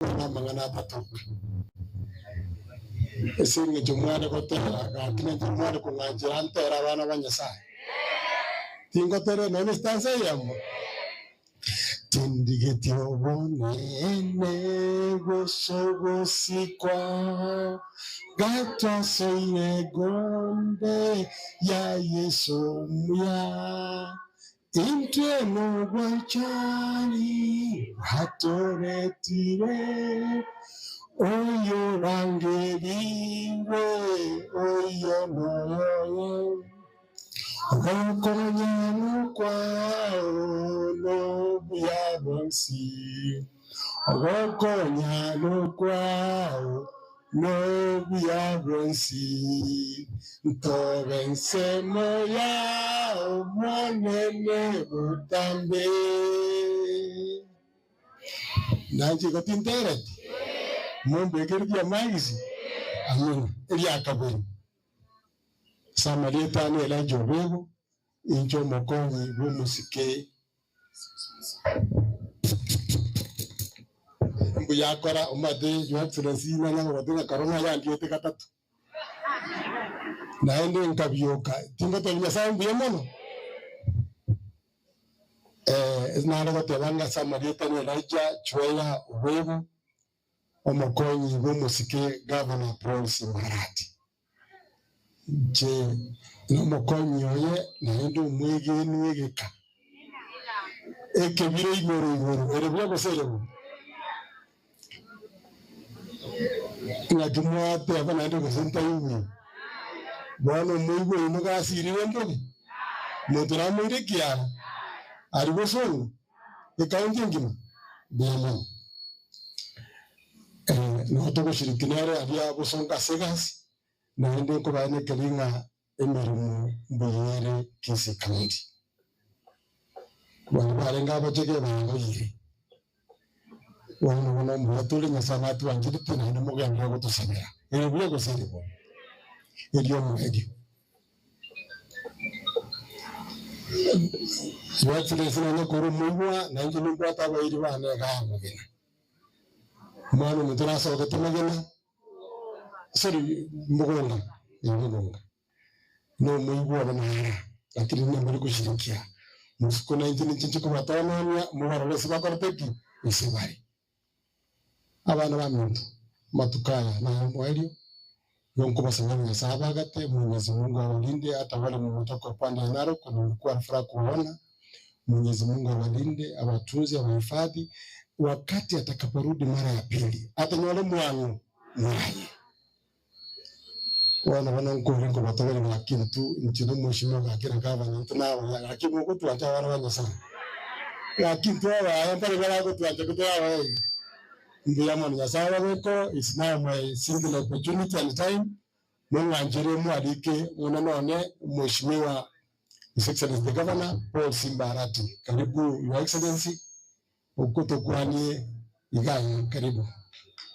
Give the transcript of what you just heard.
Bono amang'ana atatoka. Ase engencho mware gotera, gaki nainche mware kong'anchera ntere abana ba Nyasae. Tingoterera nonya ne estanza eyemo. Tindigeti obonene gose ogosikwa, gatwasoire gonde ya Yeso omuya. Intwe nobwanchani bwatoretire, oyorangerigwe, oyo noyoye. Ogokonyana kwao nobuya bwonsi, ogokonyana kwao Nobuya bwonsi ntobe ensemo yao Omonene botambe. Nanche igo tintereti? Mombekeretie amagisi? Amina. Eria kabere, ase amarieta ane Elijah Obego, inche omokonyi bw'omosike Mbuya akora omanyete Your Excellency nanye gogotebi ng'a korona yandiete gatato. Naende nkabioka, tingotebi Nyasaye mbuya mono? Eh, nare goteba ng'a ase amarieta ne Elijah Chweya Obwebo, omokonyi bw'omosike Governor Paul Simbarati. Inche nomokonyi oye, naende omwegenu egeka. Ekebiro igoro igoro, ere buya gose ere bobe? Ng'aki mwateba naende gose ntaigwe? Bono omoigwa oino gasirire mbobe? Monto namoire ekiara? Aria bosongo? Ekaunti engima? Mbuya mono. Nigo togoshiriki nere aria gosonga ase egasi, naende nkobaenekeria ng'a emeremo mbuya ere Kisii County. Baria barenge abachege baroire. Bono bono mbuya tore, Nyasae natwancherete naende mogenderere gotosabera. Ere buya gose ere bobe? Erio omoerio. Your Excellency nonye kore omoigwa, nainche nimbwate abairi bane igaa amagena. Omwana ominto nasogete magena, sorry mogonga, eh mogonga. Na omoigwa obe nara, lakini namare goshirikia mosiko nainche ninche nche kobatononia, mobarore ase bakorete ki? Ase bare. Abana baminto, amatuko aya naye omoerio, igo nkobasaba ng'a Nyasae abagate, Mwenyezi Mungu awalinde hata wale mmetoka upande ya Narok na mlikuwa na furaha kuwaona, Mwenyezi Mungu awalinde, awatunze, awahifadhi, wakati atakaporudi mara ya pili atanyore mwang'o mwaye. Bono bono nkore nkobatobera gaki intwe inche na omweshimiwa gaki na gavana intwe nabaya gaki mogotwancha abana ba Nyasaye. Gaki intwe abaya mpare baragotwancha ko tore abaya iga. Mbuya mono Nyasaye ababeko it's now my single opportunity and time mong'anchere mwarike buna none omweshimiwa His Excellency the Governor Paul Simba Arati. Karibu Your Excellency okwo tokwanie igaa karibu.